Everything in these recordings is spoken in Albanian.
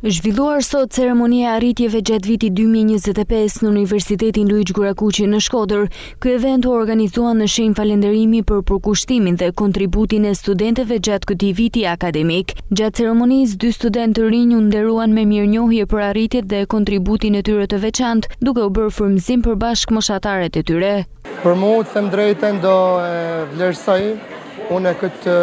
Zhvilluar sot ceremonia e arritjeve gjatë vitit 2025 në Universitetin Luigj Gurakuqi në Shkodër. Ky event u organizua në shenjë falënderimi për përkushtimin dhe kontributin e studentëve gjatë këtij viti akademik. Gjatë ceremonisë, dy studentë të rinj u nderuan me mirënjohje për arritjet dhe kontributin e tyre të veçantë, duke u bërë frymëzim për bashkëmoshatarët e tyre. Për mu, të them drejtën, do e vlerësoj unë këtë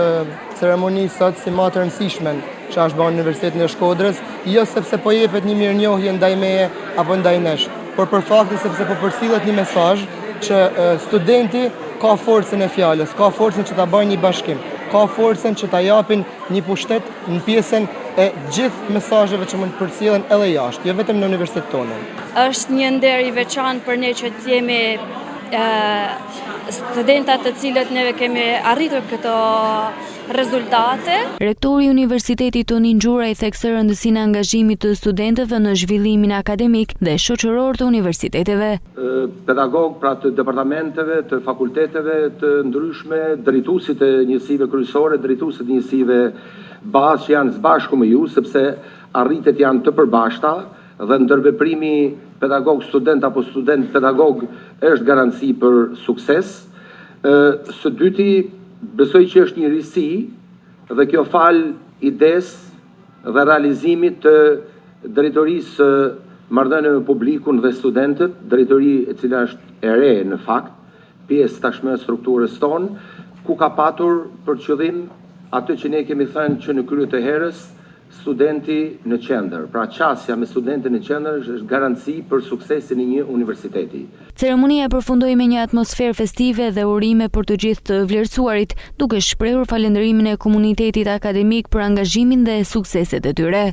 ceremoni sot si ma të rëndësishmen që është bërë në Universitetin e Shkodrës, jo sepse po jepet një mirënjohje ndaj meje apo ndaj nesh, por për faktin sepse po përcillet një mesazh që studenti ka forcën e fjalës, ka forcën që ta bëjë një bashkim, ka forcën që ta japin një pushtet në pjesën e gjithë mesazheve që mund të përcillen edhe jashtë, jo vetëm në universitet tonë. Është një nder i veçantë për ne që të jemi studentat të cilët neve kemi arritur këto rezultate. Rektori i Universitetit Tonin Gjuraj theksoi rëndësinë e angazhimit të studentëve në zhvillimin akademik dhe shoqëror të universiteteve. Pedagogë pra të departamenteve, të fakulteteve të ndryshme, drejtuesit e njësive kryesore, drejtuesit e njësive bazë që janë së bashku me ju, sepse arritjet janë të përbashkëta dhe ndërveprimi pedagog-student apo student-pedagog është garanci për sukses. Së dyti, besoj që është një risi dhe kjo falë idesë dhe realizimit të drejtorisë së marrëdhënieve me publikun dhe studentët, drejtori e cila është e re në fakt, pjesë tashmë e strukturës tonë, ku ka patur për qëllim atë që ne kemi thënë që në krye të herës, Studenti në qendër, pra qasja me studentin në qendër është garanci për suksesin e një universiteti. Ceremonia përfundoi me një atmosferë festive dhe urime për të gjithë të vlerësuarit, duke shprehur falënderimin e komunitetit akademik për angazhimin dhe sukseset e tyre.